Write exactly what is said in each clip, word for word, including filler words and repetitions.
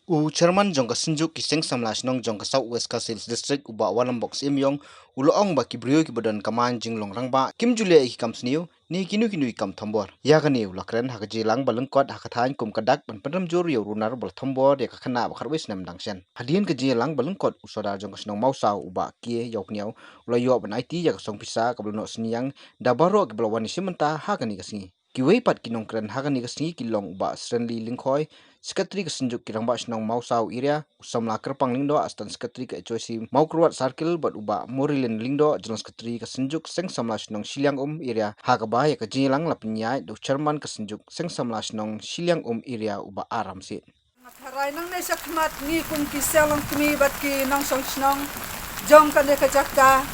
U chairman jong ka Synjuk ki Seng Samla Shnong jong ka South West Khasi Hills District, u Bah Wanlambok Syiem Ïong, u la ong ba ki briew kiba don ka main jinglong rangbah kim ju leh ïa ki kam sniew ne kino kino ki kam thombor. Ïa kane u la kren ha ka jingïalang ba lyngkot ha ka thaiñ kum ka dak ban pynrem jur ïa u runar ba la thombor ïa ka khynnah ba khatwei snem dang shen. Hadien ka jingïalang ba lyngkot, u Sordar jong ka shnong Mawsaw, u Bah K. Ïawkniaw, u la ïoh ban aiti ïa ka song pisa kaba la noh synñiang da baroh kiba la wan ïashim bynta ha kane ka sngi. Kiwei pat ki nongkren ha kane ka sngi ki long u Bah Srenly Lyngkhoi, Secretary ka Synjuk ki Rangbah Shnong Mawsaw Area, u Samla Kyrpang Lyngdoh, Assistant Secretary ka H Y C Mawkyrwat Circle, bad u Bah Morilin Lyngdoh, General Secretary ka Synjuk Seng Samla Shnong Shiliang Um Area, ha kaba ïa ka jingïalang la pynïaid da u chairman ka Synjuk Seng Samla Shnong Shiliang Um Area, u Bah Aram Sit. Nga tharai nangne shakhmat ngi kum ki seng longkmie bad ki nongshong shnong jong kane ka jaka,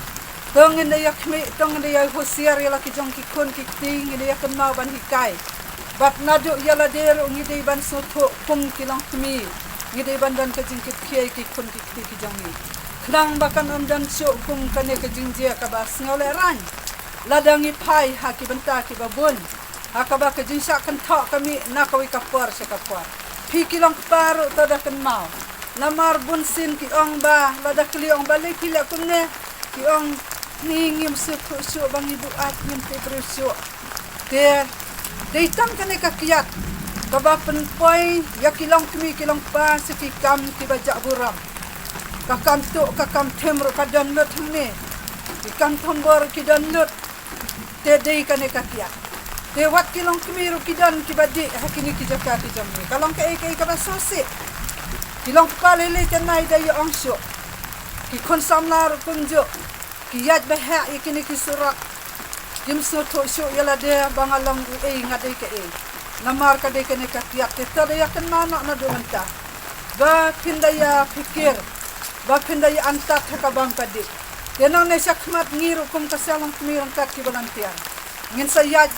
to ngin da ïa khmih, to ngin da ïa husiar ïa la ki jong ki khun ki kti, ngin da ïa kynmaw ban hikai. Bad naduh ïa lade ruh ngi dei ban sngewthuh kum ki longkmie, ngi dei ban don ka jingkitkhlieh ki khun ki kti ki jong ngi. Khnang ba kan ym don shuh kum kane ka jingjia kaba sngewlehrain lada ngi phai ha ki bynta kiba bun, ha kaba ka jingshah kynthoh ka mih na kawei ka por sha ka por. Phi ki long kpa ruh to da kynmaw. Namar bunsien ki ong ba lada kylli ong balei phi leh kumne, ki ong ngi ngim sngewthuh shuh ba ngi buaid, ngim tip briew shuh. Te dei tang kane ka kiad kaba pynpoi ïa ki longkmie ki longkpa sha ki kam kiba jah burom. Ka kam tuh ka kam them ruh ka don lut hangne, ki kam thombor ki don lut. Te dei kane ka kiad. Te wat ki longkmie ruh ki don kiba dih ha kine ki jaka ki jong ngi. Ka long kaei kaei kaba sngewsih. Ki long kpa lei lei te nai da ïa ong shuh. Ki khun samla ruh kumjuh. Ki ïaid ba heh ïa kine ki surok. Kim sngewthuh shuh ïa lade ba nga long uei, nga dei kaei. Namar ka dei kane ka kiad, te to da ïa kynmaw noh naduh mynta. Ba phin da ïa pyrkhat, ba phin da ïa antad ha ka bam ka dih. Te nangne shakhmat ngi ruh kum ka seng longkmie ryngkat ki volunteer, ngin sa ïaid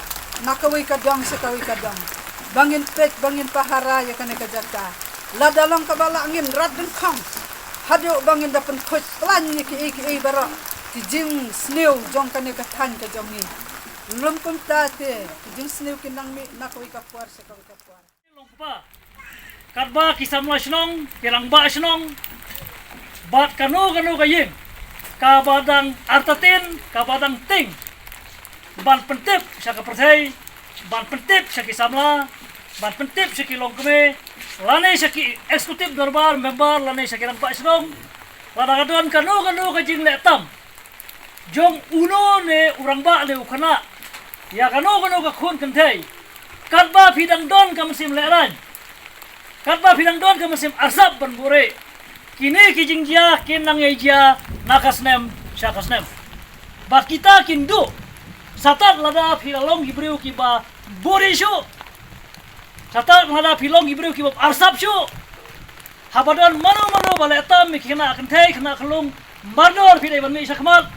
na kawei ka dong sha kawei ka dong, ba ngin peit, ba ngin pahara ïa kane ka jaka. Lada long kaba lah ngin rat dyngkhong haduh ba ngin da pynkhuid plan ïa kiei kiei baroh ki jingsniew jong kane ka thaiñ ka jong ngi. Lym kumta te ki jingsniew kin nang mih na kawei ka por sha kawei ka por. Long kpa, katba ki samla shnong, ki rangbah shnong, bad kano kano ka ïing kaba dang artatien, kaba dang tieng ban pyntip sha ka pyrthei, ban pyntip sha ki samla, ban pyntip sha ki longkmie, lane sha ki executive dorbar member, lane sha ki rangbah shnong, lada ka don kano kano ka jingleh tam jong uno ne u rangbah ne u khynnah ïa kano kano ka khun kynthei, katba phi dang don ka mynsiem lehraiñ, katba phi dang don ka mynsiem arsap ban buhrieh, kine ki jingjia kin nang ïai jia na ka snem sha ka snem. Bad kita kin duh, sa tad lada phi la long ki briew kiba buhrieh shuh, sa tad lada phi long ki briew kiba arsap shuh. Haba don mano mano ba leh tam ïa ki khynnah kynthei, khynnah khyllung, mardor phi dei ban mih shakhmat.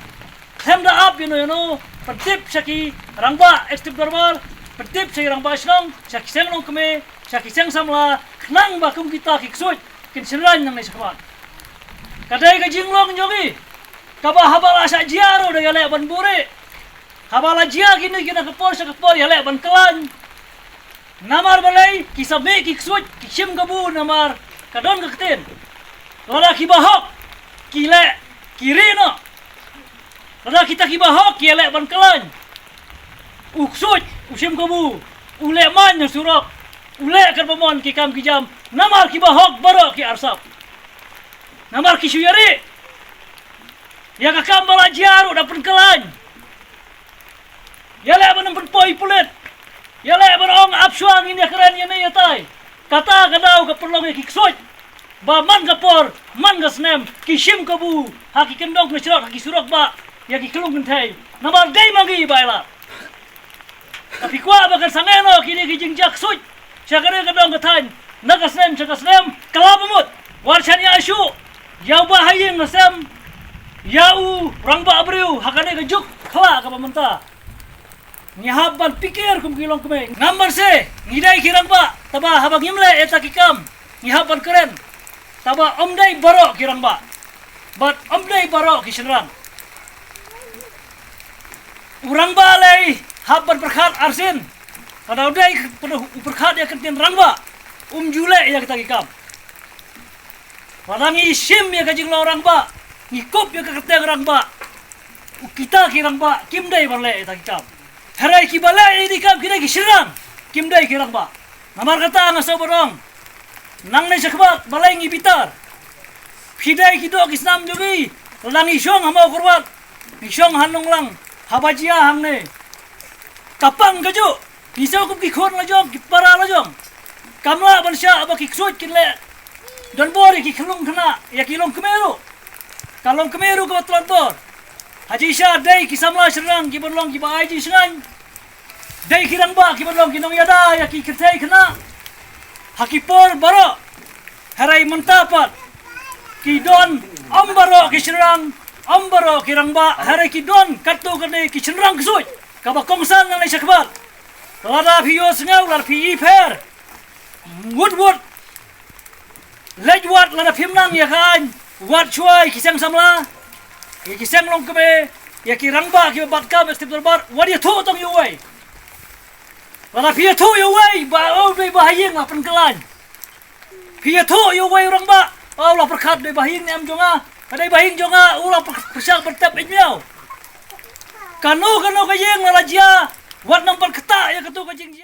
Khlem da ap ïano ïano, pyntip sha ki rangbah executive dorbar, pyntip sha ki rangbah shnong, sha ki seng longkmie, sha ki seng samla, khnang ba kum kita ki ksuid kin shynrang nangne shakhmat. Ka dei ka jinglong jong ngi kaba haba la shah jia ruh da ïaleh ban buhrieh. Haba la jia kine kine ka por sha ka por ïaleh ban khlaiñ. Namar balei? Ki sa mih ki ksuid, ki shim kabu namar ka don ka ktien. Lada kiba hok ki leh, ki rieh noh. Lada kita kiba hok ki ïaleh ban khlaiñ, u ksuid u shim kabu, u leh main ha surok, u leh katba mon ki kam ki jam. Namar kiba hok baroh ki arsap. Namar ki shu ïarieh. Ïa ka kam ba la jia ruh da pynkhlaiñ. Ïaleh ban ym pynpoi pulit. Ïaleh ban ong ap shuwa ngin ïakren ïa ne ïa tai. Kata ka daw ka pynlong ïa ki ksuid ba man ka por, man ka snem, ki shim kabu ha ki kyndong ki shrok, ha ki surok bah ïa ki khyllung kynthei. Namar dei ma ngi ba ïaleh. Ka phi kwah ba kan sangeh noh kine ki jingjia ksuid sha kane ka dong ka thaiñ, na ka snem sha ka snem, ka la bamut. Wat shaniah shuh ïa u bah ha ïing ha sem, ïa u rangbah briew ha kane ka juk khla kaba mynta. Ngi hap ban pyrkhat kum ki longkmie. Ngam ban se ngi dei ki rangbah, taba haba ngim leh ïa ta ki kam, ngi hap ban kren. Taba ym dei baroh ki rangbah bad ym dei baroh ki shynrang. U rangbah lei hap ban pyrkhat arsien. Lada u dei u pyrkhat ïa ka ktien rangbah, um ju leh ïa kita ki kam. Lada ngi shim ïa ka jinglong rangbah, ngi kup ïa ka kyrteng rangbah, kita ki rangbah kim dei ban leh ïa kita ki kam. Hynrei kiba leh ïa kita ki kam ki dei ki shynrang, kim dei ki rangbah. Namar kata nga sngewbha ong, nangne shakhmat balei ngi bitar. Phi dei ki doh ki snam jong ngi. Lada ngi shong ha Mawkyrwat, ngi shong ha Nonglang, haba jia hangne, ka pang kajuh. Ngi sngewkup ki khun la jong, ki para la jong. Kam lah ban shah ba ki ksuid kin leh donbor ïa ki khyllung khynnah, ïa ki longkmie ruh. Ka longkmie ruh kaba tlot bor. Ha jingshisha dei ki samla shynrang kiban long kiba ai jingshngaiñ. Dei ki rangbah kiban long ki nongïada ïa ki kynthei khynnah ha ki por baroh. Hynrei mynta pat ki don, ym baroh ki shynrang, ym baroh ki rangbah, hynrei ki don katto katne ki shynrang ksuid. Kaba kongsan nangne shakhmat, lada phi ïohsngew, lada phi ïohi pher, wut wut, leit wad, lada phim nang ïa ka aiñ, wad shuwa ïa ki seng samla, ïa ki seng longkmie, ïa ki rangbah kiba bat kam ïa ka step dorbar, wat ïathuh tang ïa uwei. Lada phi ïathuh ïa uwei ba, oh, dei ba ha ïing la pynkylla. Phi ïathuh ïa uwei u rangbah, oh, u la pyrkhat dei ba ha ïing ne em jong nga. Ka dei ba ha ïing jong nga, u la pyr-, pyrshang ban tep ïa miaw. Kano kano ka ïing la la jia, wat nang pyrkhat ïa kato ka jingjia.